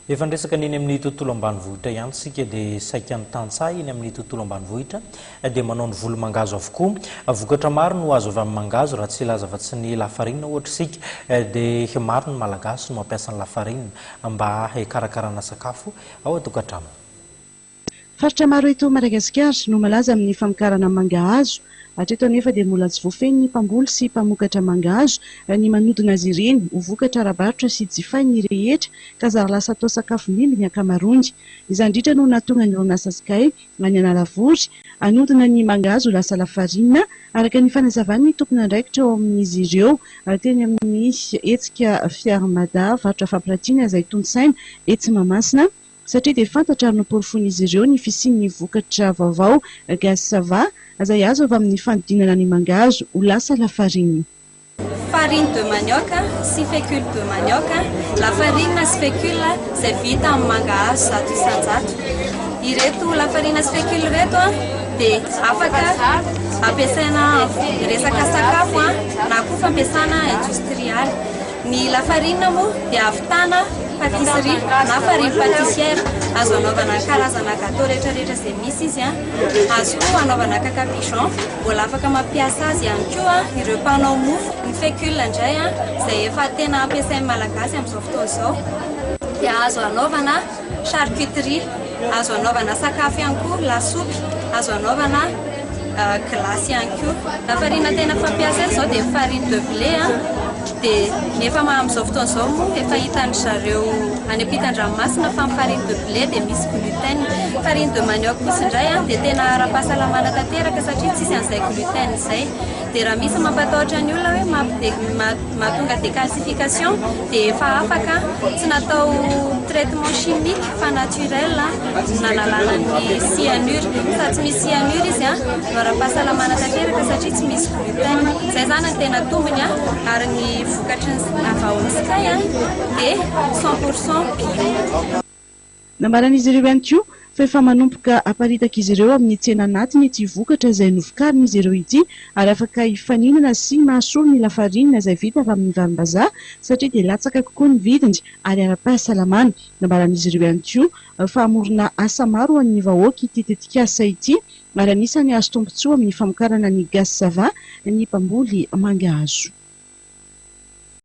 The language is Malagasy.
Efa niresaka ny eny amin'ny tontolo ambanivohitra ihany isika dia saika ny tantsaha eny amin'ny tontolo ambanivohitra dia manao ny voly mangahazo avokoa. Vokatra maro no azo avy amin'ny mangahazo raha tsy hilaza afa-tsy ny lafarinina ohatra isika dia maro ny Malagasy no mampiasa ny lafarinina mba hikarakarana sakafo ao an-tokantrano. Faritra maro eto Madagasikara no malaza amin'ny famokarana mangahazo. Hatreto anefa dia mbola tsy voafehin'ny mpamboly sy mpamokatra mangahazo ny manodina azy ireny ho vokatra ara-barotra sy jifain'ny rehetra ka zary lasa atao sakafon'imby ny ankamaroany. Izany indrindra no nahatonga ny orinasa Sky any Analavory hanodina ny mangahazo ho lasa lafarinina araka ny fanazavan'ny tompon'andraikitra ao amin'izy ireo teny amin'ny hetsika Fier Mada varotra fampiratiana izay tontosaina etsy Mahamasina satria dia fantatra ary noporofoin'izy ireo ny fisian'ny vokatra vaovao Gaz Sava izay azo avy amin'ny fanodinana ny mangahazo ho lasa lafarinina. Farine de manioc sy fécule de manioc, lafarinina sy fécule izay vita amin'ny mangahazo 100%. Ireto lafarinina sy fécule ireto dia afaka ampiasaina amin'ny resaka sakafo na koa fampiasana indostrialy. Ny lafarinina moa dia ahavitana pâtisserie na farine pâtissière. Azo anaovana karazana gâteau rehetra rehetra izay misy izy. Azo koa anaovana caca pigeon. Mbola afaka mampiasa azy ihany koa ireo mpanao mofo. Ny fécule indray izay efa tena ampiasain'ny Malagasy amin'izao fotoana izao dia azo anaovana charcuterie, azo anaovana sakafo ihany koa, lasopy, azo anaovana glace ihany koa. Lafarina tena fampiasa eto izao dia farine de blé dia ny efa amin'izao fotoana izao moa efa hitan-dry zareo any ampitan-dranomasina fa ny farine de blé dia misy gluten. Farine de manioc kosa indray dia tena ara-pahasalamana tanteraka satria tsisy an'izay gluten izay. Dia raha misy mampatahotra ny olona hoe mahatonga décalcification dia efa afaka, tsy natao traitement chimique fa naturel nanalana ny cyanure. Sady tsy misy cyanure izy no ara-pahasalamana tanteraka satria tsy misy gluten. Izay izany no tena tombony ary ny vokatry ny avy ao amin'ny Sky dia 100% bio. Nambaran'izy ireo ihany koa fa efa manomboka aparitak'izy ireo amin'ny tsena anatiny ity vokatra izay novokarin'izy ireo ity ary afaka hifaninana sy mahasolo ny lafarinina izay vita avy amin'ny varimbazaha satria dia latsaka kokoa ny vidiny ary ara-pahasalamana. Nambaran'izy ireo ihany koa fa hamorona asa maro ho an'ny vahoaka ity tetikasa ity ary anisan'ny hahazo tombontsoa amin'ny famokarana ny Gaz Sava ny mpamboly mangahazo.